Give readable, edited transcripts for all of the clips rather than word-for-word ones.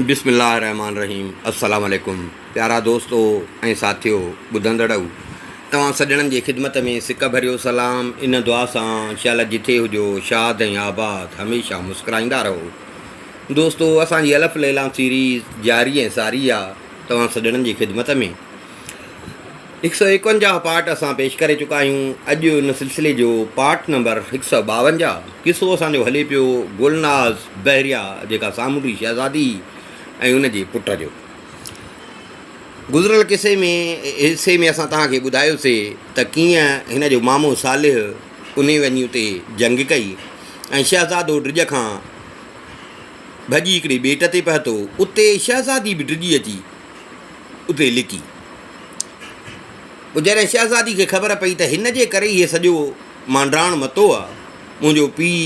بسم الله الرحمٰن الرحيم السلام عليڪم پيارا دوستو ۽ ساٿيو ٻڌندڙؤ توهان سڄڻن جي خدمت ۾ سڪ ڀريو سلام ان دعا سان شل جٿي هجو شاد ۽ آباد هميشه مسڪرائيندا رهو دوستو اسان جي الف ليليٰ سيريز جاري ۽ ساري آ توهان سڄڻن جي خدمت ۾ هڪ سئو ايڪونجاهه پارٽ اسان پيش ڪري چڪا آهيون. اڄ ان سلسلي جو پارٽ نمبر هڪ سئو ٻاونجاهه قصو اسان جو هلي پيو گلناز بحريا جيڪا سامونڊي شهزادي ۽ ان جي پٽ جو. گذريل قصي ۾ حصي ۾ اسان توهان کي ٻڌايوسي ته ڪيئن هن جو مامو صالح انهي وڃي اتي جنگ ڪئي ۽ شهزادو ڊڄ کان ڀڄي هڪڙي ٻيٽ تي پهتو اتي شهزادي به ڊڄي اچي اتي لڪي. پوء جڏهن شهزادي کي خبر پئي ته هن جي ڪري ئي هي سڄو مانڊاڻ متو آ، منهنجو پيء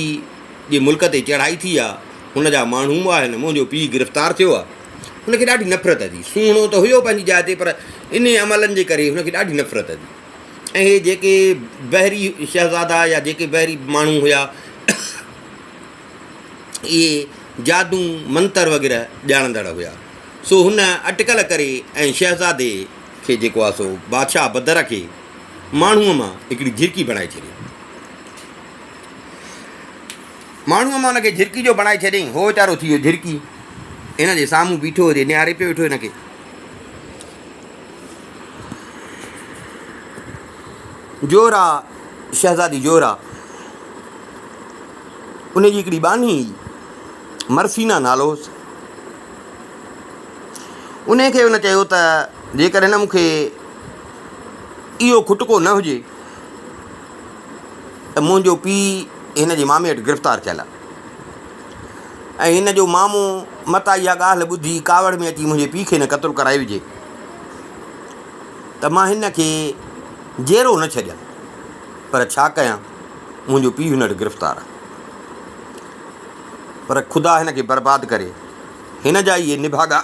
جي ملڪ تي چڙهائي ٿي آ، هن جا ماڻهو مئا آهن، منهنجو پيء گرفتار ٿيو آ. هن کي ڏاڍي نفرت ٿي. سهڻو ته هيو پنهنجي جاء تي پر انهي عملن جي ڪري هن کي ڏاڍي نفرت ٿي. ۽ هي جيڪي بحري شهزادا يا جيڪي بحري ماڻهو هيا، اهي جادو منتر وغيره ڄاڻندڙ هيا. سو هن اٽڪل ڪري ۽ شهزادي کي جيڪو آهي سو بادشاهه بدر کي ماڻهوء مان هڪڙي جهرڪي بڻائي ڇڏي. ماڻهوء مان هن کي جهرڪي جو بڻائي ڇڏيائين. هو ويچارو ٿي ويو جهرڪي. هن جي سامهون بيٺو هجي، نهاري پيو ويٺو هن کي. جوهرا، شهزادي جوهرا، ان جي هڪڙي ٻانهي هئي، مرسينا نالو هوس. انهيء کي هن چيو ته جيڪڏهن مون کي اهو کٽڪو نه هجي ته منهنجو پيء هن جي مامي وٽ گرفتار ٿيل آهي ۽ هن جو مامو متان اها ڳالهه ٻڌي ڪاوڙ ۾ اچي منهنجي پيء کي نه قتل ڪرائي وجهي ته مان هن کي جيئرو نه ڇڏيان پر ڇا ڪيان منهنجو پيء هن وٽ گرفتار آهي. پر خدا هن کي برباد ڪري. هن جا اهي نڀاڳا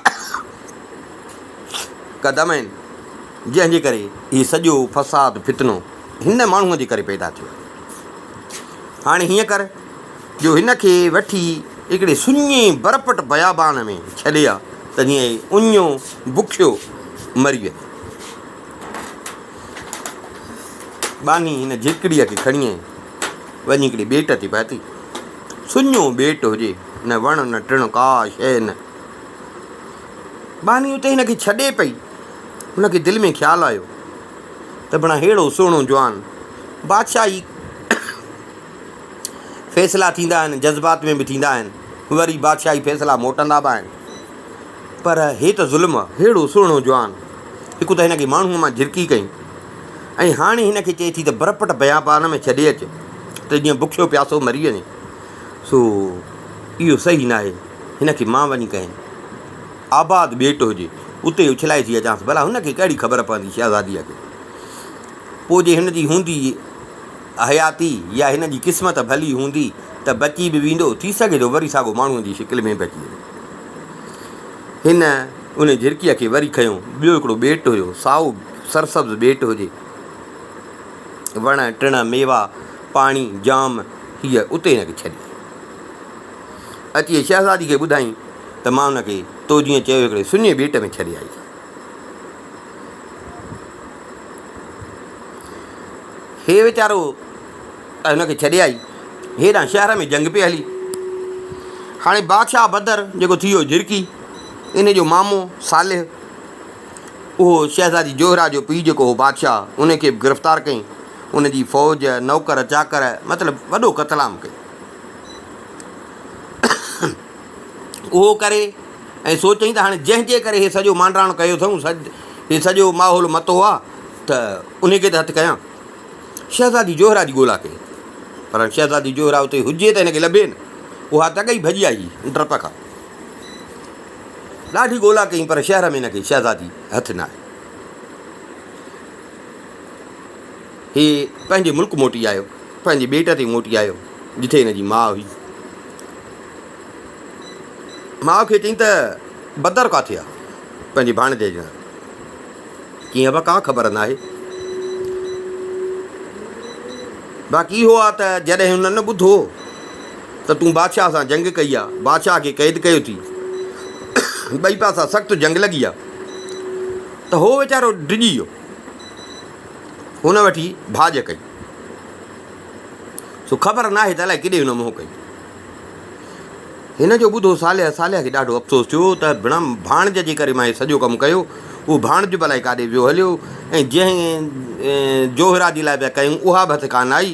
قدم آهن، جنهن جي ڪري هي سڄو فساد فتنو هن ماڻهوء جي ڪري پيدا ٿيو آهي. هاڻي هيئن ڪر جو هن کي وٺي هڪڙي سڃي برپٽ بيابان ۾ ڇڏي آ ته جيئن هي اڃيو بکيو مري وڃي. ٻانهي هن جهرڪڙيء کي کڻي ۽ وڃي هڪڙي ٻيٽ تي پهتي. سڃو ٻيٽ هجي، نه وڻ نه ٽڻ، ڪا شيء نه. ٻانهي اتي هن کي ڇڏي پئي. هن کي دل ۾ خيال آيو ته بڻا ههڙو سهڻو جوان، بادشاهي فيصلا ٿيندا آهن، جذبات ۾ به ٿيندا آهن، وري بادشاهي فيصلا موٽندا به آهن. پر هي ته ظلم آ، ههڙو سهڻو جوان، هڪ ته هن کي ماڻهوء مان جهرڪي ڪئي ۽ هاڻي هن کي چئي ٿي ته برپٽ بيابان ۾ ڇڏي اچ ته جيئن بکيو پياسو مري وڃي. سو اهو صحيح ناهي، هن کي مان وڃي ڪنهن آباد ٻيٽ هجي، اتي اڇلائي ٿي اچانس، ڀلا هن کي ڪهڙي خبر پوندي شهزاديء کي. پوء جي هن جي هوندي حياتي يا هن جي قسمت ڀلي هوندي ته بچي به ويندو، ٿي سگهي ٿو وري ساڳو ماڻهوء جي شڪل ۾ به اچي وڃي. هن ان جهرڪيء کي وري کنيو. ٻيو هڪڙو ٻيٽ هيو، سائو سرسبز ٻيٽ هجي. وڻ ٽڻ، ميوا، پاڻي جام هئي، اتي هن کي ڇڏي آئي. اچي شهزادي کي ٻڌائين ته مان هن کي تو جيئن چيو هڪڙي سڃي ٻيٽ ۾ ڇڏي آئي. هي ويچارو ته هن کي ڇڏي آئي. هيڏانهن شهر ۾ جنگ پئي هلي. هاڻي بادشاهه بدر جيڪو ٿي ويو جهرڪي، ان جو مامو صالح، اهو شهزادي جوهرا جو پيء جيڪو هو بادشاهه، ان کي به گرفتار ڪيائين. ان جي فوج، نوڪر چاڪر مطلب وڏو قتلام ڪيو. اهو ڪري ۽ سوچيائين ته هاڻي جنهن جي ڪري هي سڄو مانڊاڻ ڪيو اٿئون، هي سڄو ماحول متو آ ته انهي کي ته هٿ ڪيان. شهزادي جوهرا جي ڳولا ڪئي، پر شهزادي جوهرا اتي هجي ته هن کي لڀي نه. اها ته اڳ ئي ڀڄي آئي هئي ڊپ کان. ڏاڍي ڳولا ڪئي پر شهر ۾ هن کي شهزادي هٿ نه آئي. هي پنهنجي ملڪ موٽي آيو، پنهنجي ٻيٽ تي موٽي آيو، جتي هن جي ماء هئي. ماء کي چيائين ته بدر ڪاٿي آ؟ پنهنجي ڀاڻيجي جي نالي. چيائين ابا ڪا خبر ناهي. باقي اهو آ ته جڏهن هن نه ٻڌو ته تون بادشاهه سان جنگ ڪئي آ، بادشاهه کي قيد ڪيو ٿي. ٻئي پاسا سخت جنگ لڳي آ ته هو ويچارو ڊڄي ويو. هن وٺي ڀاڄ ڪئي. سو خبر ناهي ته الائي ڪيڏي هن منهن ڪئي. هن جو ٻڌو صالح صالح کي ڏاڍو افسوس ٿيو ته ڀيڻا ڀاڻج جي ڪري مان هي سڄو ڪم ڪيو، اهو ڀاڻج به الائي ڪاڏي ويو هليو ۽ جنهن جوهرا جي لاء پيا ڪيون اها به هٿ ڪانه آئي.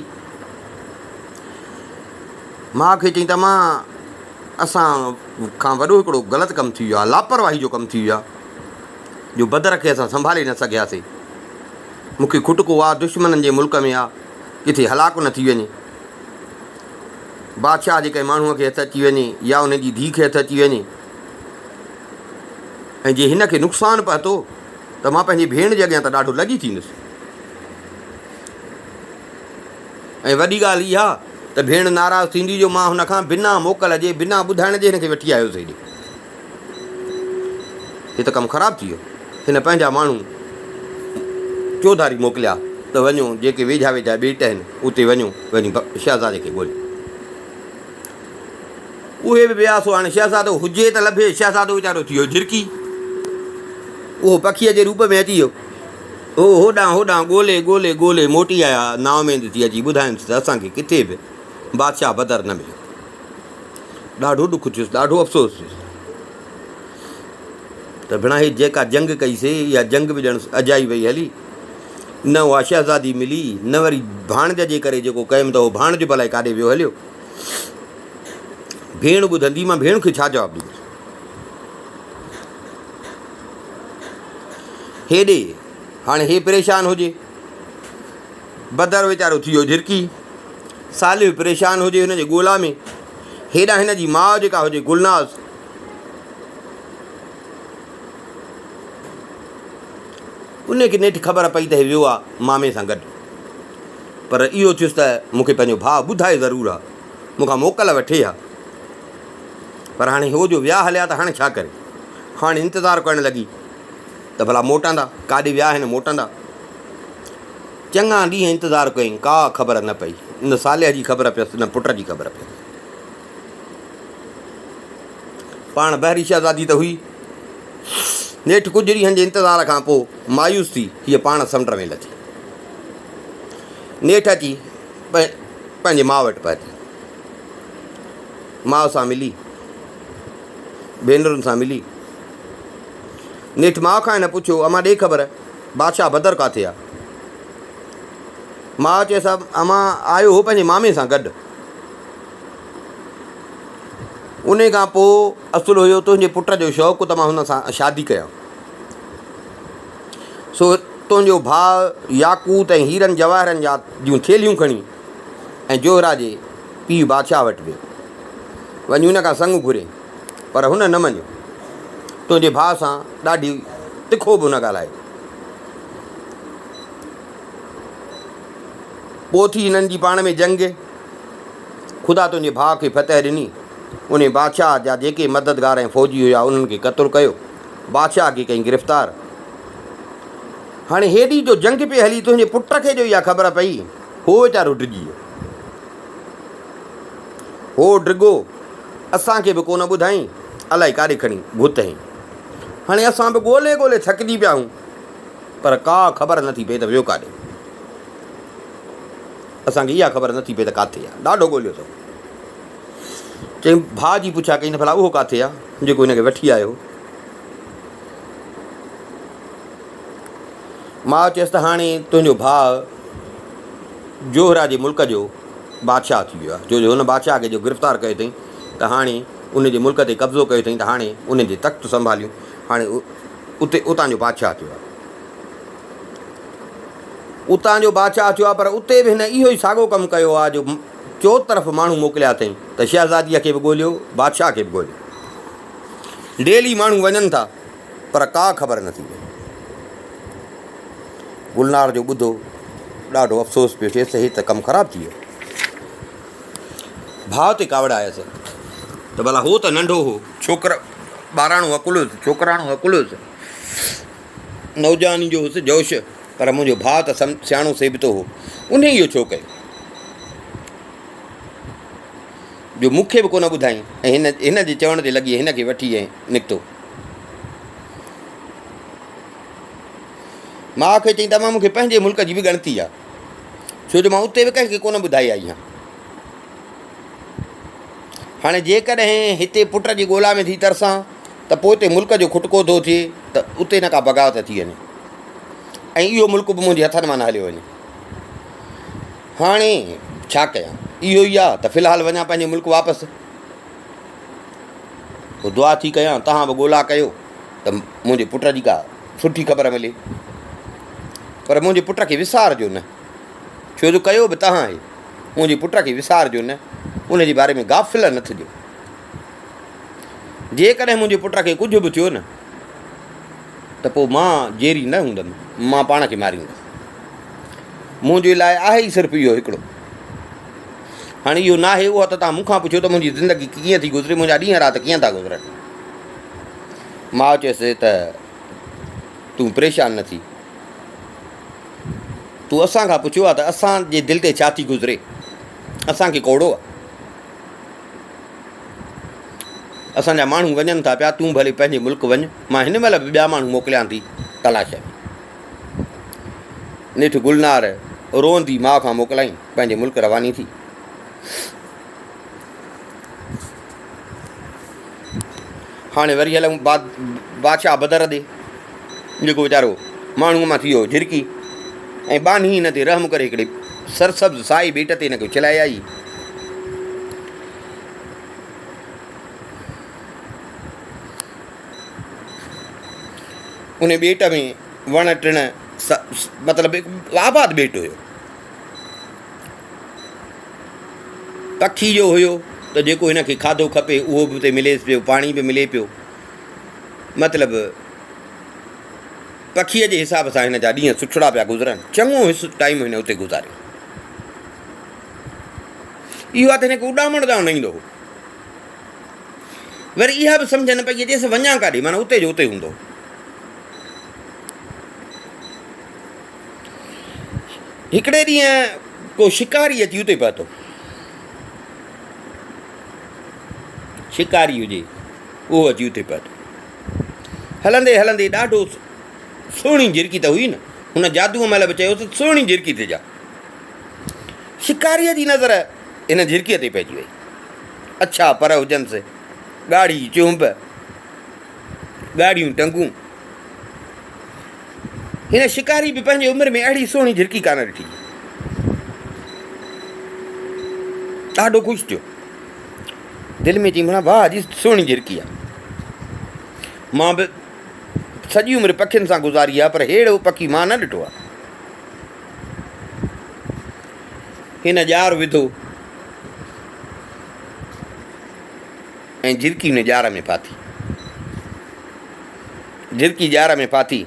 ماء کي چيائين ته امان اسان کان وڏو هڪڙو غلط ڪم ٿي ويو آهي، لاپرواهي جو ڪم ٿي ويو آهي جو بدر کي اسان سنڀالي نه سگهياسين. مون کي کٽڪو آ دشمنن جي ملڪ ۾ آ، ڪٿي هلاڪ نه ٿي وڃي. بادشاهه جي ڪنهن ماڻهوء کي هٿ اچي وڃي يا ان جي ڌيء کي هٿ اچي وڃي ۽ جي هن کي نقصان پهتو ته مان پنهنجي ڀيڻ جي اڳيان ته ڏاڍو لڄي ٿيندس. ۽ وڏي ڳالهه اها ته ڀيڻ ناراض ٿيندي جو مان هن کان بنا موڪل جي، بنا ٻڌائڻ جي هن کي وٺي آيو هيس هيڏي. هي ته ڪم خراب ٿي ويو. هن پنهنجا ماڻهو چوڌاري موڪليا ته وڃو جيڪي ويجها ويجها ٻيٽ آهن اتي وڃو وڃي شهزادي کي ڳوليو. اهي به ويا سو هاڻي شهزادو هجي ته لڀي. شهزادو ويچارو ٿي ويو جهرڪي. اهو پکيء جي روپ ۾ اچي ويو. هو هوڏانهن هوڏانهن ڳولي ڳولي ڳولي موٽي آيا. نااميد ٿي اچي ٻڌايائونس ته اسان کي ڪٿي به بادشاهه بدر نه مليو. ڏاڍو ڏک ٿيس، ڏاڍو افسوس ٿيس ته ڀيڻا هي جيڪا جنگ ڪئي سي اها جنگ به ڄڻ اجائي وئي هلي. نه اها شهزادي ملي، نه وري ڀاڻج جي ڪري جيڪو ڪيم ته اهو ڀاڻج به الائي ڪاڏي ويو هليو. ڀيڻ ٻڌندي مان ڀيڻ کي ڇا جواب ڏيندس. هيڏي هاڻي هي پريشان هجي. بدر ويچارو ٿي ويو جهرڪي. صالح پريشان هجي هن جي ڳولا ۾. هيڏانهن هن جي ماء جيڪا هجي گلناز. ان کي نيٺ خبر پئي ته هي ويو آ مامي سان گڏ. پر اهو ٿيس ته مون کي پنهنجو ڀاء ٻڌائي ضرور ها. مون کان موڪل وٺي ها. پر هاڻي هو جو ويا هليا ته هاڻي ڇا ڪري. هاڻي انتظار ڪرڻ لڳي ته ڀلا موٽندا. ڪاڏي ويا آهن موٽندا. چڱا ڏينهن انتظار ڪيائين، ڪا خبر نه پئي. نه صالح جي خبر پيس، نه پٽ جي خبر پيس. پاڻ بحري شهزادي ته هئي. نيٺ ڪجهه ڏينهن جي انتظار کان پوء مايوس ٿي هيء پاڻ سمنڊ ۾ لٿي. نيٺ اچي پنهنجي ماء وٽ پهتي. ماء سان ملي، ڀينرن سان ملي. نيٺ ماء کان هن پڇيو، امان ڏي خبر، بادشاهه بدر ڪاٿي آ؟ ماء چيس، امان آيو هو پنهنجي مامي سان گڏ. انهي کان پوء اصل هيو تنهنجي پٽ جو شوق ته مان هن سان شادي ڪيان. سو تنهنجو ڀاء ياقوت ۽ هيرن جواهرن جا جون ٿيلهيون کڻي ۽ جوهرا جي پيء بادشاهه وٽ ويو. وڃي هن کان سڱ گهريائين، پر هن نه مڃيو. تنهنجي ڀاء سان ڏاڍي تکو به هن ڳالهايو. پوء ٿي هنن جي پاڻ ۾ جنگ. خدا تنهنجي ڀاء کي فتح ڏني. انهي بادشاهه جا جيڪي مددگار ۽ فوجي هيا، انهن کي قتل ڪيو. بادشاهه کي ڪيائين گرفتار. هاڻي هيڏي جو جنگ پئي هلي، تنهنجي پٽ کي جو اها خبر پئي، هو ويچارو ڊڄي ويو. هو ڊگهو، اسان کي به ڪونه ٻڌائين، الائي ڪاڏي کڻي گهت هين. هاڻي اسان به ڳولي ڳولي ٿڪجي پيا آهيون، پر ڪا خبر نٿي پئي ته ويو ڪاڏي. اسان کي اها خبر نٿي پئي ته ڪاٿي آ. ڏاڍو ڳوليو اٿئون. چيائين، ڀاء جي پڇا ڪئي ته ڀلا اهو ڪاٿي آ، جيڪو هن کي وٺي آيو هو. ماء چيس ته هاڻي تنهنجو ڀاء جوهرا جي ملڪ جو بادشاهه ٿي ويو آهي، ڇو جو هن بادشاهه کي جو گرفتار ڪيو اٿئين ته هاڻي ان جي ملڪ تي قبضو ڪيو اٿئين ته هاڻي ان جي تخت سنڀاليون، هاڻي اتي اتان جو بادشاهه ٿيو آهي. اتان جو بادشاهه ٿيو آهي، پر اتي به هن اهو ئي ساڳو ڪم ڪيو آهي جو چوطرف ماڻهو موڪليا اٿئين ته شهزاديء کي به ڳوليو، بادشاهه کي به ڳوليو. ڊيلي ماڻهو وڃن ٿا. پر ڪا خبر نه ٿي پئي. گلنار جو ٻڌو ڏاڍو افسوس پيو ٿئيس ته هي ته ڪم خراب ٿي ويو. ڀاء تي ڪاوڙ آيس ته ڀلا هو ته ننڍو هو، ڇوڪر ٻاراڻو عقل هيس، ڇوڪراڻو عقل هيس، نوجواني جو هيس جوش، پر منهنجو ڀاء ته سياڻو سيبتو هو، انهي اهو ڇو ڪيو؟ جو مون کي به ڪونه ٻڌائين ۽ هن هن جي چوڻ تي لڳي هن کي وٺي ۽ نڪتو. ماء کي چيائين ته امان مون کي پنهنجي ملڪ جي به ڳڻتي آ، ڇو جو مان اتي به ڪنهن کي ڪونه ٻڌائي آئي آهيان. هاڻي جيڪڏهن هتي پٽ جي ڳولا ۾ ٿي ترسان ته پوء اتي ملڪ جو کٽڪو ٿو ٿئي ته اتي نه ڪا بغاوت ٿي وڃي ۽ اهو ملڪ به منهنجي هٿن مان نه هليو وڃي. هاڻي ڇا ڪيان؟ اهو ئي آ ته في الحال وڃان پنهنجي ملڪ واپس. پوء دعا ٿي ڪيان توهان به ڳولا ڪيو ته منهنجي پٽ جي ڪا سٺي خبر ملي. پر منهنجي پٽ کي وسارجو نه، ڇو جو ڪيو به توهان آهي. منهنجي پٽ کي وسارجو نه، ان جي باري ۾ غافل نه ٿجو. جيڪڏهن منهنجي پٽ کي ڪجهه به ٿيو نه ته پوء مان جيئري نه هوندم، مان پاڻ کي ماريندس. منهنجي لاء آهي ئي صرف اهو هڪڙو. هاڻي اهو ناهي اها ته توهان مون کان پڇو ته منهنجي زندگي ڪيئن ٿي گذري، منهنجا ڏينهن رات ڪيئن ٿا گذرن. ماء چيس ته تون پريشان نه ٿي. تون اسان کان پڇيو آهي ته اسان جي دل تي ڇا ٿي گذري. اسان کي ڪوڙو آهي. اسان جا ماڻهو وڃن ٿا پيا، تون ڀلي پنهنجي ملڪ وڃ، مان هن مهل به ٻيا ماڻهو موڪليان ٿي تلاش ۾. نيٺ گلنار روئندي ماء کان موڪلائي پنهنجي ملڪ رواني ٿي. هاڻي وري هلون بادشاهه بدر ڏي، جيڪو ويچارو ماڻهوء مان ٿي ويو جهرڪي ۽ ٻانهي هن تي رحم ڪري هڪڙي سرسبز سائي ٻيٽ تي هن کي اڇلائي آئي. ان ٻيٽ ۾ وڻ ٽڻ مطلب آباد ٻيٽ هيو. پکي جو هيو ته جيڪو هن کي کاڌو کپي اهو به اتي مليس پيو، پاڻي به ملي پيو. مطلب پکيء جي حساب سان هن جا ڏينهن سٺڙا پيا گذرن. چڱو حصو ٽائيم هن اتي گذاريو. اهو آ ته هن کي اڏامڻ ڏانهن نه ايندو هو. وري اها به سمجهه نه پئي اچيس وڃان ڪاڏي، معنيٰ اتي جو اتي هوندو هو. هڪڙي ڏينهن ڪو شڪاري اچي اتي پهتو. شڪاري هجي اهو اچي اتي پهتو. هلندي هلندي ڏاڍو سهڻي جهرڪي ته هئي نه. هن جادوء مهل به چيو ته سهڻي جهرڪي ٿي جا. شڪاريء جي نظر هن جهرڪيء تي پئجي وئي. اڇا پر هجنس، ڳاڙهي چهنب، ڳاڙهيون ٽنگون. هن شڪاري به پنهنجي عمر ۾ اهڙي سهڻي جهرڪي ڪانه ڏٺي. ڏاڍو خوش ٿيو. دل ۾ چيائين، واهه جي سهڻي جهرڪي آ. مان به سڄي عمر پکين سان گذاري آ، پر ههڙو پکي مان نه ڏٺو آ. هن ڄار وڌو ۽ جهرڪي هن ڄار ۾ ڦاٿي. جهرڪي ڄار ۾ ڦاٿي.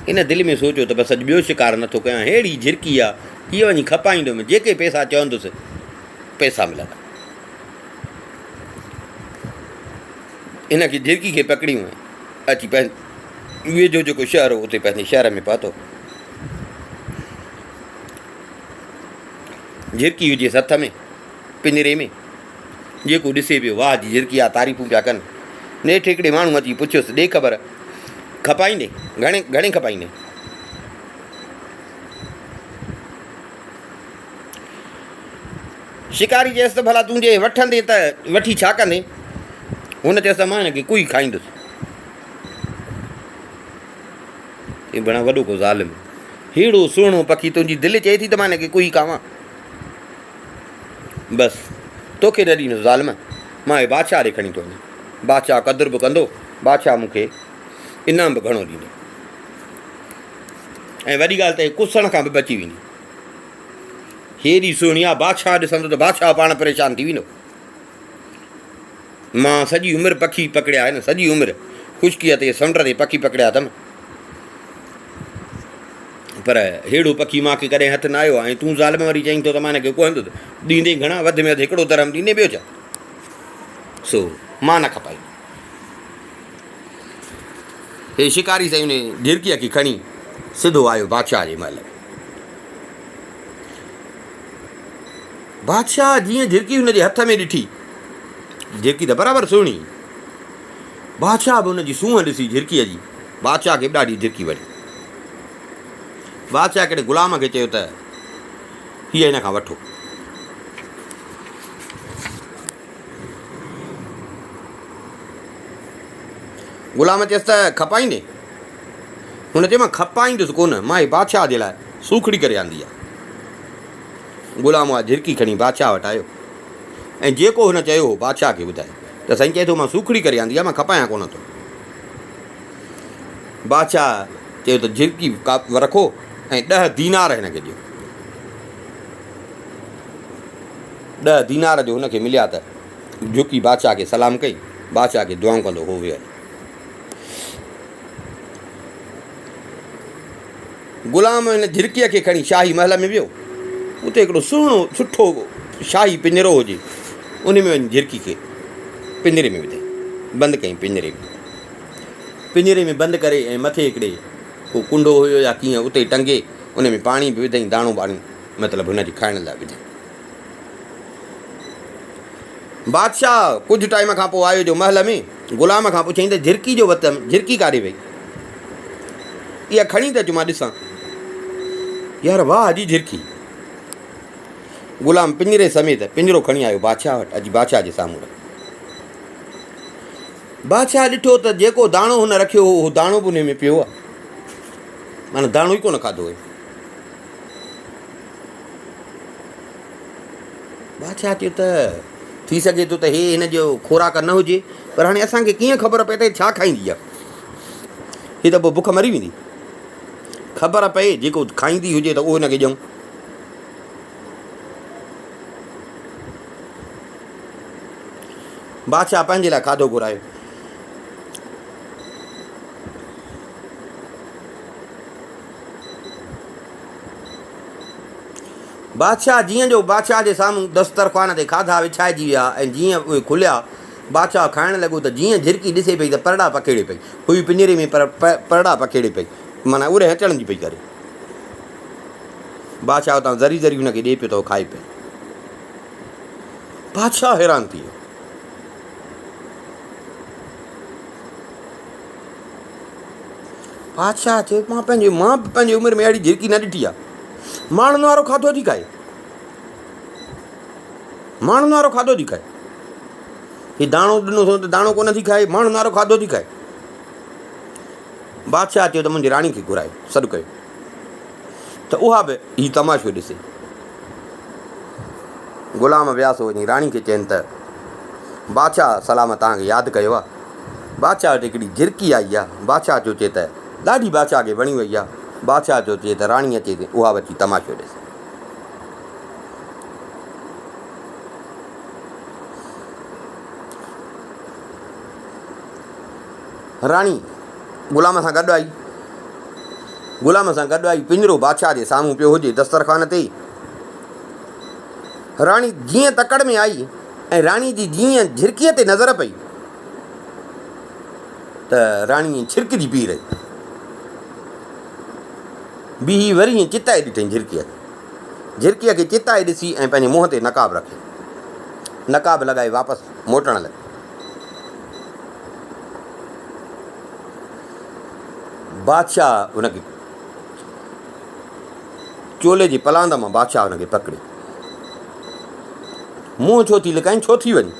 هن دل ۾ سوچيو ته بس اڄ ٻيو شڪار نٿو ڪيان، ههڙي جهرڪي آ، هيء وڃي کپائيندم، جيڪي پئسا چوندس، پئسا ملندا. هن کي جهرڪي کي پڪڙيون ۽ اچي پنهنجي ويجهو جيڪو شهر هو، اتي پنهنجي شهر ۾ پهتو. جهرڪي هجيس هٿ ۾، پڃري ۾. جيڪو ڏسي پيو، واهه جي جهرڪي آ، تعريفون پيا ڪن. نيٺ هڪڙي ماڻهوء اچي پڇيس، ڏي خبر، کپائيندين؟ گهڻي گهڻي کپائيندين؟ شڪاري چيس ته ڀلا تون جي وٺندين ته وٺي ڇا ڪندين؟ هن چيس ته مان هن کي ڪوئي کائيندس. چيائين ڀڻا وڏو ڪو ظالم، ههڙو سهڻو پکي تنهنجي دل چئي ٿي ته مان هن کي ڪوئي کاوان. بس توکي نه ڏيندس ظالم، مان هي بادشاهه ڏي کڻي ٿو وڃان. بادشاهه قدر به ڪندو، بادشاهه مون کي انعام به گهڻو ڏيندو ۽ وڏي ڳالهه ته هي ڪسڻ کان به بچي ويندي. هيڏي سهڻي آ، بادشاهه ڏسندو ته بادشاهه پاڻ پريشان ٿي ويندو. مان سڄي عمر پکي پڪڙيا آهن، سڄي عمر خشڪيء تي سمنڊ تي پکي پڪڙيا اٿم، پر ههڙو پکي مان کي ڪڏهن هٿ نه آيو آهي ۽ تون ظالم وري چئين ٿو ته مان هن کي ڪوهندس، ڏيندين گهڻا، وڌ ۾ وڌ هڪڙو درهم ڏيندين ٻيو ڇا؟ سو مان نه کپائيندس. هي شڪاري سائين ان جهرڪيء کي کڻي سڌو آيو بادشاهه جي محل ۾. بادشاهه جيئن جهرڪي هن جي هٿ ۾ ڏٺي، جهرڪي ته برابر سهڻي هئي. بادشاهه به هن جي سونهن ڏسي جهرڪيء جي، بادشاهه کي به ڏاڍي جهرڪي وڻي. بادشاهه هڪڙي غلام کي چيو ته هيء هن کان وٺو. غلام چيس ته کپائيندين؟ هن چيو مان کپائيندس ڪونه، مان هي بادشاهه جي لاء سوکڙي ڪري آندي آهي. غلام اها جهرڪي کڻي بادشاهه وٽ آيو ۽ جيڪو هن چيو هو بادشاهه کي ٻڌايو ته سائين چئي ٿو مان سوکڙي ڪري آندي آهي مان کپايان ڪونه ٿو. بادشاهه چيو ته جهرڪي رکو ۽ ڏهه دينار هن کي ڏيو. ڏهه دينار جو هن کي مليا ته جهڪي بادشاهه کي سلام ڪئي، بادشاهه کي دعائون ڪندو هو ويو. غلام هن جهرڪيء کي کڻي شاهي محل ۾ ويو. اتي هڪڙو سهڻو سٺو شاهي پڃرو هجي، ان ۾ وڃي جهرڪي کي پڃري ۾ وڌائين، بند ڪيائين پڃري ۾. پڃري ۾ بند ڪري ۽ مٿي هڪڙي ڪو ڪنڊو هيو يا ڪيئن اتي ٽنگي ان ۾ پاڻي به وڌائين، داڻو ٻاڻي مطلب هن جي کائڻ لاء وڌائين. بادشاهه ڪجهه ٽائيم کان پوء آيو جو محل ۾ غلام کان پڇيائين ته جهرڪي جو وتم جهرڪي ڪاڏي وئي؟ اها کڻي ته اچ مان ڏسان. يار واهه جي جهرڪي! غلام پڃري سميت پڃرو کڻي آيو بادشاهه وٽ اچي بادشاهه جي سامهون رکيو. بادشاهه ڏٺو ته جيڪو داڻو هن رکيو هو اهو داڻو به انهي ۾ پيو آهي. معنيٰ داڻو ئي ڪونه کاڌو هئي. بادشاهه چيو ته ٿي سگهي ٿو ته هي هن جو خوراڪ نه هجي پر هاڻي اسان کي ڪيئن خبر پئي ته هي ڇا کائيندي آهي هي ته پوء بک مري ويندي خبر پئي جيڪو کائيندي هجي ته اهو هن کي ڏيون بادشاهه پنهنجي لاء کاڌو گهرايو بادشاهه جيئن جو بادشاهه جي سامهون دسترخوان تي کاڌا وڇائجي ويا ۽ جيئن اهي کليا، بادشاهه کائڻ لڳو ته جيئن جهرڪي ڏسي پئي ته پرڙا پکيڙي پئي. هئي پڃري ۾ پر پرڙا پکيڙي پئي، معنيٰ اوري اچڻ جي پئي ڪري. بادشاهه اتان ذري ذري هن کي ڏئي پيو ته هو کائي پئي. بادشاهه حيران ٿي ويو. بادشاهه چيو، مان پنهنجي مان به پنهنجي عمر ۾ اهڙي جهرڪي نه ڏٺي آهي. ماڻهن وارو کاڌو ٿي کائي. ماڻهن وارو کاڌو ٿي کائي. هي داڻو ڏنو اٿئون ته داڻو ڪونه ٿي کائي، ماڻهن وارو کاڌو ٿي کائي. بادشاهه چيو ته منهنجي راڻي کي گهرايو، سڏ ڪيو ته اها به هي تماشو ڏسي. غلام ويا سو وڃي راڻي کي چين ته بادشاهه سلامت توهان کي ياد ڪيو آهي. بادشاهه وٽ هڪڙي جهرڪي آئي آهي. بادشاهه ٿو چئي ته ڏاڍي بادشاهه کي وڻي وئي آهي. بادشاهه ٿو چئي ته راڻي اچي ته اها به اچي تماشو ڏسي. راڻي غلام سان گڏ آئي. غلام سان گڏ آئي. پڃرو بادشاهه جي سامهون پيو هجي دسترخوان تي. راڻي جيئن تڪڙ ۾ آئي ۽ راڻي جي جيئن جهرڪيء تي نظر پئي ته راڻي ائين ڇرڪجي بيهي رهي. بيهي وري ائين چتائي ڏٺائين جهرڪيء کي. جهرڪيء کي چتائي ڏسي ۽ پنهنجي منهن تي نقاب رکي. نقاب لڳائي واپس موٽڻ لڳي. بادشاهه هن کي چولي جي پلاند مان بادشاهه هن کي پڪڙي. منهن ڇو ٿي لڪائين، ڇو ٿي وڃين؟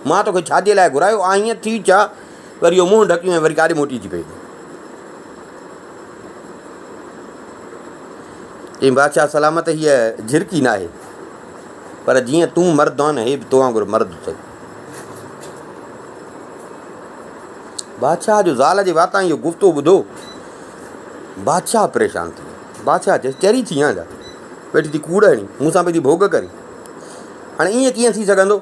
مان توکي ڇا جي لاء گهرايو؟ آهين ٿي ڇا؟ وري اهو منهن ڍڪيون ۽ وري ڪاڏي موٽي اچي پئي. چيائين، بادشاهه سلامت هيء جهرڪي ناهي، پر جيئن تون مرد آهين، هي به تو وانگر مرد اٿئي. بادشاهه جو زال جي واتان اهو گفتو ٻڌو، بادشاهه پريشان ٿي ويو. بادشاهه چيس، چري ٿي آهين ڇا؟ ويٺي ٿي ڪوڙ هڻين، مون سان پئي ٿي ڀوڳ ڪرين. هاڻي ائين ڪيئن ٿي سگهندو؟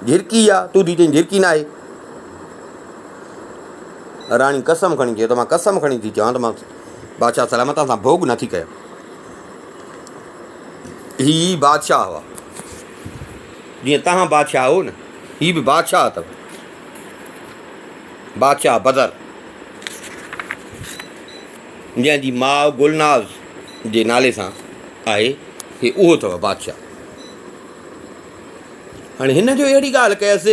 جهرڪي آ، تون ٿي چئين جهرڪي ناهي. راڻي قسم کڻي چيو ته مان قسم کڻي ٿي چوان ته مان بادشاهه سلامت سان ڀوڳ نٿي ڪيان. هي بادشاهه هئا. جيئن توهان بادشاهه هو نه، هي به بادشاهه اٿو. بادشاهه بدر جنهن جي ماء گلناز جي نالي سان آهي، هي اهو اٿو بادشاهه. هاڻي هن جو اهڙي ڳالهه ڪيس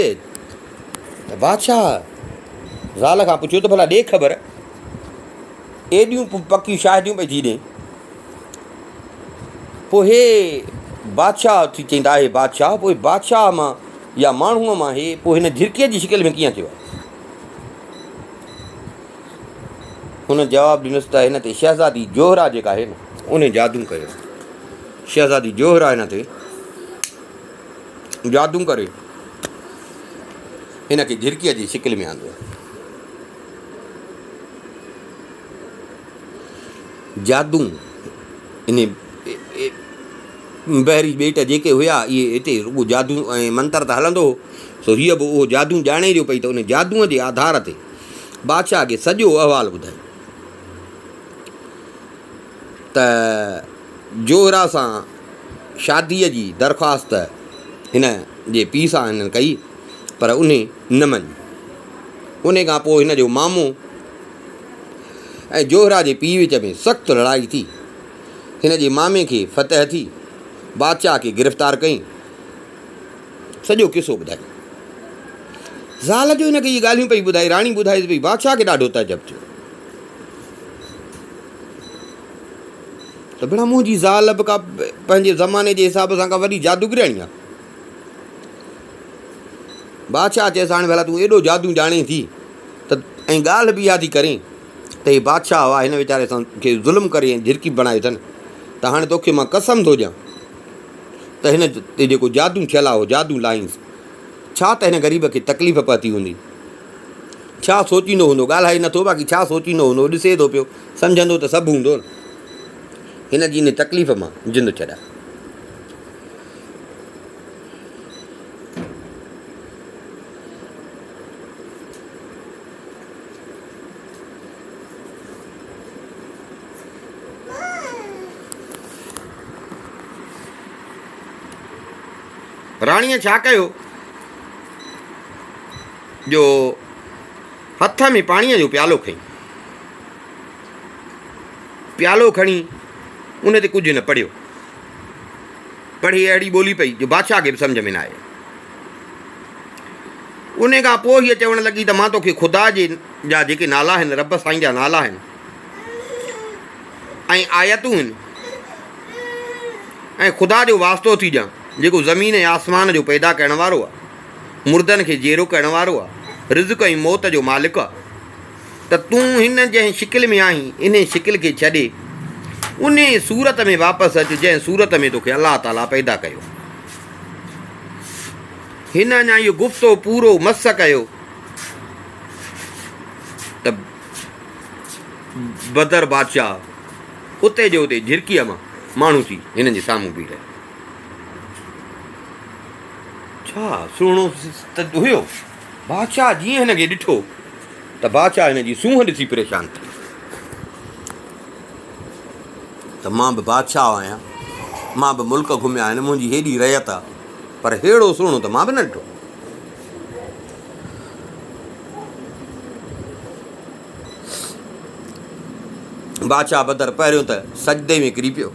ته بادشاهه زال کان پڇيو ته ڀلا ڏي خبر، ايڏيون پڪيون شاهديون پئي ٿي ڏين. پوء هي بادشاهه ٿي چئين ته آهي بادشاهه، پوء بادشاهه مان يا ماڻهوء مان هي پوء هن جهرڪيء جي شڪل ۾ ڪيئن ٿيو آهي؟ هن جواب ڏنس ته هن تي شهزادي جوهرا جيڪا آهي نه، ان جادو ڪيو آهي. شهزادي جوهرا هن تي جادو ڪري هن کي جهرڪيء جي شڪل ۾ آندو آهي. جادو انهي بحري ٻيٽ جيڪي هيا اهي هتي رڳو جادو ۽ منتر ته هلندو هو سو هيء به اهو جادو ڄاڻي جو پئي ته ان جادوء جي آڌار تي بادشاهه کي سڄو احوال ٻڌائي ته جوهرا سان شاديء جي درخواست هن جي پيء سان هنن ڪئي پر انهي نه مڃي. انهي کان پوء هن جو مامو ۽ جوهرا جي پيء وچ ۾ سخت لڙائي ٿي. هن جي مامي کي فتح ٿي. بادشاهه کي گرفتار ڪيائين. سڄو قصو ٻڌائي. زال جو هن کي اهي ڳالهيون پئي ٻڌائي، راڻي ٻڌائيس پئي، بادشاهه کي ڏاڍو تعجب ٿيو ته ڀيڻا منهنجي زال به ڪا پنهنجي زماني جي حساب سان ڪا وڏي جادوگرياڻي آهي. بادشاهه چيس هاڻي ڀلا تون ايڏو جادو ڄاڻين ٿي ته ۽ ڳالهه به اها ٿي ڪرين ته هي بادشاهه هئا هن ويچاري سان کي ظلم ڪري ۽ جهرڪي بڻايو اٿن ته هاڻي توکي مان قسم ٿو ڏيان ته هن تي جيڪو جادو ٿيل آهي اهو جادو لاهينس. ڇا ته هن غريب کي تڪليف پهتي هوندي. ڇا سوچيندو هوندو، ڳالهائي نٿو باقي ڇا سوچيندو هوندو ڏسي ٿو پيو، سمجهندو ته سڀ هوندو نه. هن جي ان تڪليف مان جند ڇڏاء. راڻيء ڇا ڪيو جو هٿ ۾ پاڻيء جو پيالو کنئي. پيالو کڻي ان تي ڪجهه نه پڙهيو. پڙهي اهڙي ٻولي پئي جو بادشاهه کي به سمجهه ۾ نه آئي. ان کان پوء هيء چوڻ لڳي ته مان توکي خدا جي جا جيڪي نالا آهن، رب سائين جا نالا آهن ۽ آيتون آهن ۽ خدا جو واسطو ٿي ڏيان جيڪو زمين ۽ آسمان جو پيدا ڪرڻ وارو آهي، مردن کي جيئرو ڪرڻ وارو آهي، رزق ۽ موت جو مالڪ آهي. ته تون هن جنهن شڪل ۾ آهين، انهي شڪل کي ڇڏي، انهي صورت ۾ واپس اچ، جنهن صورت ۾ توکي الله تعاليٰ پيدا ڪيو. هن اڃا اهو گفتو پورو مس ڪيو ته بدر بادشاهه اتي جو اتي جهرڪيء مان ماڻهو ٿي هنن جي سامهون بيهي رهيو. ڇا سهڻو ته هيو. بادشاهه جيئن هن کي ڏٺو ته بادشاهه هن جي سونهن ڏسي پريشان ٿي ويو ته مان به بادشاهه آهيان، مان به ملڪ گهميا آهن، منهنجي هيڏي رعيت آهي، پر ههڙو سهڻو ته مان به نه ڏٺو. بادشاهه بدر پهريون ته سجدي ۾ ڪري پيو،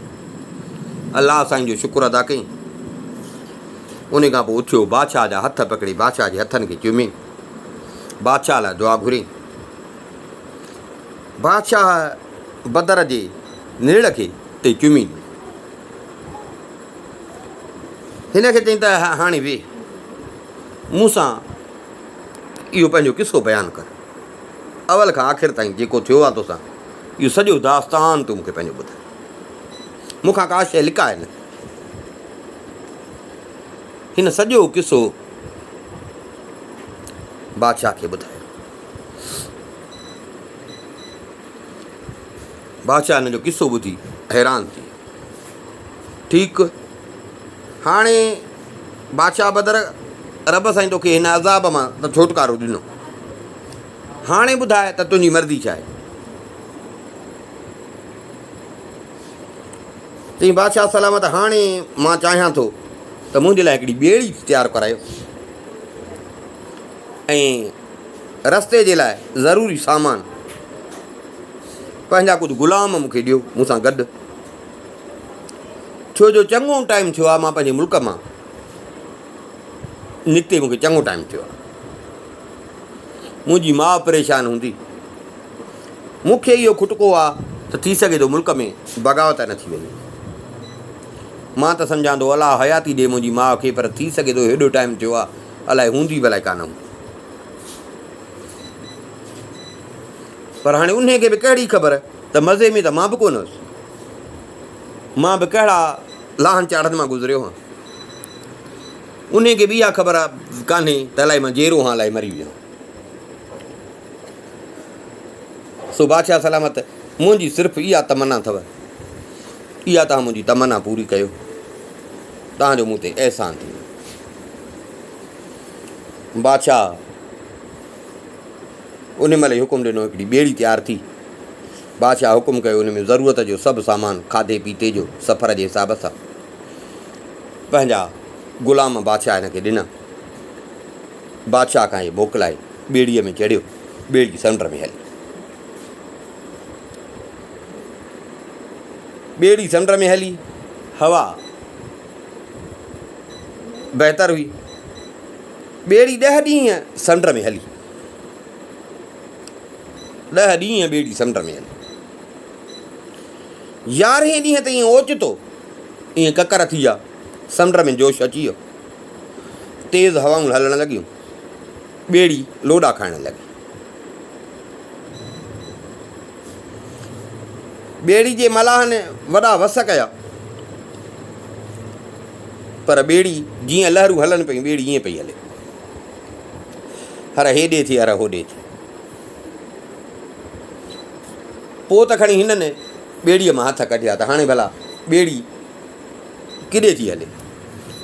الله سائين جو شڪر ادا ڪيائين. ان کان پوء اٿيو، بادشاهه جا هٿ پڪڙي بادشاهه جي هٿن کي چمي، بادشاهه لاء دعا گهري. بادشاهه بدر جي نرڙ کي تي چمي ڏنو. هن کي چيائين ته هاڻي ويهه، مون سان اهو پنهنجو قصو بيان ڪر. اول کان آخر تائين جيڪو ٿيو آهي توسان، اهو سڄو داستان تون مون کي پنهنجو ٻڌاء. مون کان ڪا شيء لڪاء نه. هن سڄو قصو بادشاهه کي ٻڌايو. بادشاهه هن جو قصو ٻڌي حيران ٿي ويو. ٺيڪ هاڻي بادشاهه بدر رب سائين توکي هن عذاب مان ته ڇوٽڪارو ڏنو. هاڻي ٻڌاء ته تنهنجي مرضي ڇا آهي؟ چيائين، بادشاهه سلامت هاڻي مان چاهيان ٿو ته منهنجي لاء هڪڙي ٻيڙي تيار ڪرايو ۽ رستي جي لاء ضروري سامان پنهنجا ڪجهه غلام مون کي ڏيو مون سان گڏ ڇو جو چڱو ٽائيم ٿيو آهي مان پنهنجي ملڪ مان نڪتي مون کي چڱو ٽائيم ٿيو آهي منهنجي ماء پريشان هوندي مون کي اهو کٽڪو آ ته ٿي سگهي ٿو ملڪ ۾ بغاوت نه ٿي وڃي. مان ته سمجهان ٿو الله حياتي ڏي منهنجي ماء کي پر ٿي سگهي ٿو هيڏو ٽائيم ٿيو آ الائي هوندي به الائي ڪانه هوندي. پر هاڻي انهي کي به ڪهڙي خبر ته مزي ۾ ته مان به ڪونه هوس. مان به ڪهڙا لاهن چاڙهن مان گذريو هان. انهي کي به اها خبر ڪانهي ته الائي مان جيئرو هان الائي مري ويو هان. سو بادشاهه سلامت منهنجي صرف اها تمنا اٿو. اها توهان منهنجي تمنا پوري ڪيو. توهان جو مون تي احسان ٿيندو. بادشاهه ان مهل ئي حڪم ڏنو، هڪڙي ٻيڙي تيار ٿي. بادشاهه حڪم ڪيو، ان ۾ ضرورت جو سڀ سامان کاڌي پيتي جو سفر جي حساب سان پنهنجا غلام بادشاهه هن کي ڏنا. بادشاهه کان هي موڪلائي ٻيڙيء ۾ چڙهيو، ٻيڙي سمنڊ ۾ هلي. ٻيڙي سمنڊ ۾ هلي، هوا بهتر هئي. ٻيڙي ڏهه ڏينهن سمنڊ ۾ هلي. ڏهه ڏينهن ٻيڙي سمنڊ ۾ هلي. يارهين ڏينهن تي ائين اوچتو ائين ڪڪر ٿي ويا، سمنڊ ۾ جوش اچي ويو، تيز هوائون هلڻ لڳيون، ٻيڙي لوڏا کائڻ لڳي. ٻيڙي جي ملاحن وڏا وس ڪيا، پر ٻيڙي جيئن لهرون هلن پيون، ٻيڙي ائين پئي هلي. هر هيڏي ٿي، هر هوڏي ٿي. پوء ته کڻي هنن ٻيڙيء مان هٿ ڪڍيا ته هاڻي ڀلا ٻيڙي ڪيڏي ٿي هلي.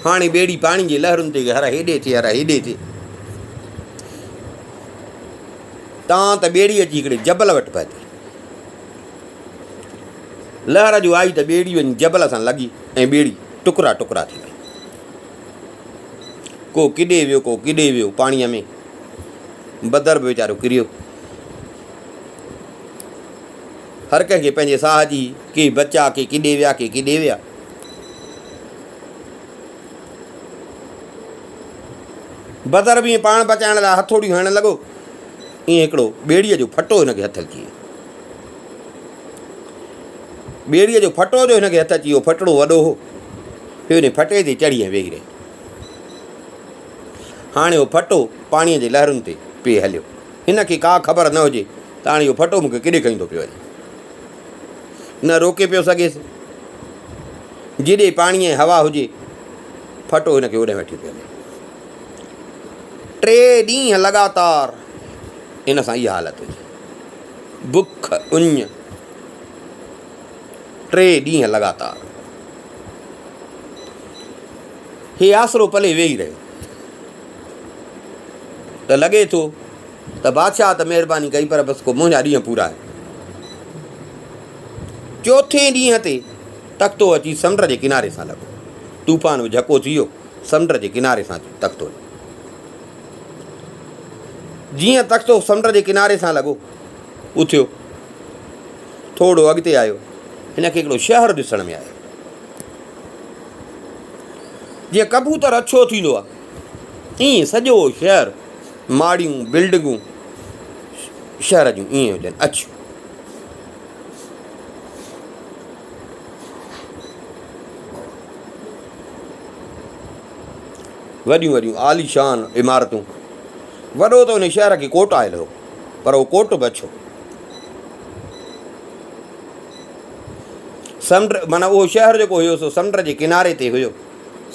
هاڻي ٻيڙي پاڻي جي لهرن تي هر هيڏي ٿي، هر هيڏي ٿي. تان ته ٻيڙي اچي هڪڙي جبل وٽ پهتي. لهر جو آئي ته ٻيڙي وڃي جبل سان لڳي ۽ ٻيڙي ٽڪرا ٽڪرا ٿي وئي. ڪو ڪيڏي ويو، ڪو ڪيڏي ويو پاڻيء ۾. بدر به ويچارو ڪريو. هر ڪنهن کي پنهنجي ساهه جي، ڪي بچا، ڪي ڪيڏي ويا، ڪي ڪيڏي ويا. بدر به ائين پاڻ بچائڻ لاء هٿوڙيون هڻڻ لڳو. ائين هڪڙو ٻيڙيء جو ڦٽو هن کي هٿ اچي ويو. ٻيڙيء جو ڦٽو جو هن کي هٿ اچي ويو، ڦٽڙو وڏو هو. هي ان ڦٽي تي چڙهي ۽ ويهي رهيو. هاڻي اهو ڦٽو پاڻيء جي لهرن تي پئي هليو. هن کي ڪا خبر نه هجي ته هاڻي اهو ڦٽو مون کي ڪيڏي کڻي ٿو پيو وڃي. نه روڪي پيو سگهيس. جيڏي پاڻي ۽ هوا هجي، ڦٽو هن کي اوڏانهن وٺي پيو هلي. ٽي ڏينهن لڳاتار هن سان اها حالت هئي. بک، اڃ، ٽي ڏينهن لڳاتار. هي آسرو پلي ويهي رهيو ته لڳي ٿو ته بادشاهه ته مهرباني ڪئي پر بس ڪو منهنجا ڏينهن پورا آهن. چوٿين ڏينهن تي تختو اچي سمنڊ جي ڪناري سان لڳو. طوفان به جهڪو ٿي ويو، سمنڊ جي ڪناري سان اچي تختو لڳو. جيئن تختو سمنڊ جي ڪناري سان لڳو، اٿيو، ٿورو اڳتي آيو، هن کي هڪڙو شهر ڏسڻ ۾ آيو. جيئن ڪبوتر اڇو ٿيندو آهي، ائين سڄو شهر، ماڙيون، بلڊنگون شهر جون ائين هجن اڇيون. وڏيون وڏيون عاليشان عمارتون. وڏو ته ان شهر کي ڪوٽ آيل هو، پر اهو ڪوٽ به اڇو. سمنڊ معنيٰ اهو شهر جيڪو هيو سو سمنڊ جي ڪناري تي هيو.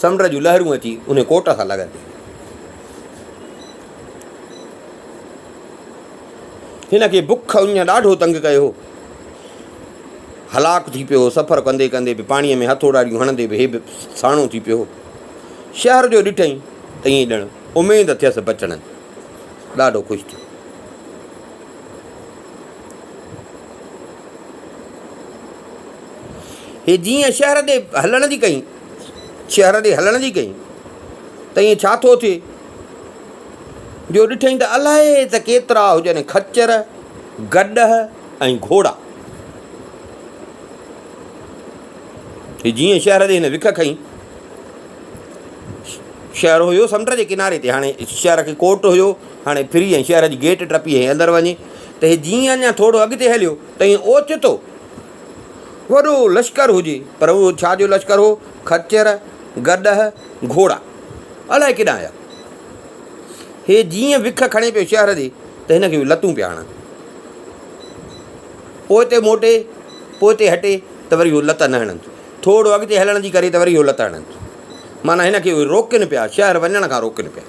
سمنڊ جون لهرون اچي ان ڪوٽ سان لڳن پيون. هن کي بک اڃ ڏاڍو تنگ ڪيو هو. هلاڪ ٿي پيو هو. سفر ڪندي ڪندي به پاڻيء ۾ هٿوڙاڙيون هڻندي به هي به ساڻو ٿي پيو هو. شهر جو ڏٺئين ته ائين ڄڻ اميد ٿيس بچڻ جي. ڏاڍو خوش ٿيو. هي جيئن شهر ڏي هلڻ جي ڪئي، شهر ڏي هلڻ جي ڪئي ته ائين ڇا ٿو ٿئي جو ڏٺئين ته الائي ته ڪيترا هجن خچر، گڏهه ۽ گهوڙا. هي جيئن شهر ڏي هن وک کنئي، شهر هيو سمنڊ جي ڪناري تي، هاڻي شهر کي ڪوٽ هيو، هاڻي ڦري ۽ شهر جي گيٽ ٽپي ۽ اندر وڃي ته هي جيئن اڃا ٿورو اڳتي هليو ته ائين اوچتو وڏو لشڪر هجي، پر اهو ڇا جو لشڪر هو؟ خچر، گڏهه، گهوڙا، الائي ڪيڏانهن آيا. هي جيئن وک کڻي پيو شهر ڏي ته هن کي لتون پيا هڻن. پوئتي موٽي، پوئتي هٽي ته وري هو لت نه هڻن. ٿورو اڳتي هلڻ جي ڪري ته وري هو لت هڻن. معنيٰ هن کي اهي روڪين پيا، شهر وڃڻ کان روڪين پيا.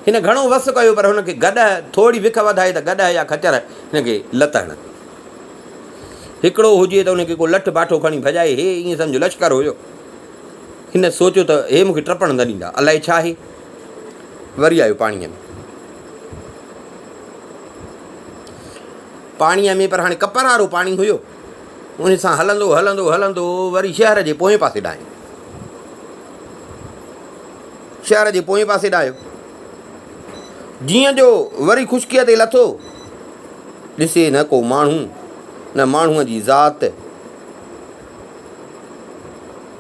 هن گهڻو وس ڪيو پر هن کي گڏهه ٿوري وک وڌائي ته گڏهه يا خچر هن کي لت هڻن. هڪڙو هجي ته ان کي ڪو لٺ باٺو کڻي ڀڄائي، هي ائين سمجهه لشڪر هيو. هن سوچيو ته هي مون کي ٽپڻ نه ڏيندا، الائي ڇا آهي؟ وري آيو پاڻيء ۾. پاڻيء ۾ پر هاڻي ڪپر وارو پاڻي هيو. ان سان هلندو هلندو هلندو وري شهر جي پوئين پاسي ڏانهن آيو. شهر جي پوئين پاسي ڏانهن آيو. جيئن جو وري خشڪيء تي لٿو، ڏسي نه ڪو ماڻهو، نه ماڻهوء جي ذات.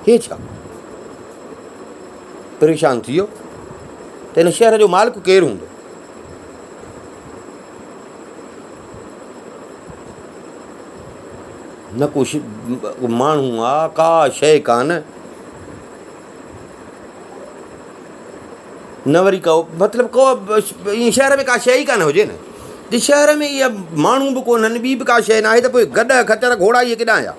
هي ڇا؟ پريشان ٿي ويو ته هن شهر جو مالڪ ڪير هوندو؟ نه ڪو ماڻهو آ، ڪا شيء ڪانه. نه وري ڪو مطلب ڪو ائين شهر ۾ ڪا شيء ئي ڪانه هجي نه. جي شهر ۾ اها ماڻهو به ڪونهن، ٻي به ڪا شيء ناهي ته پوء گڏهه، خچر، گهوڙا اهي ڪيڏانهن ويا؟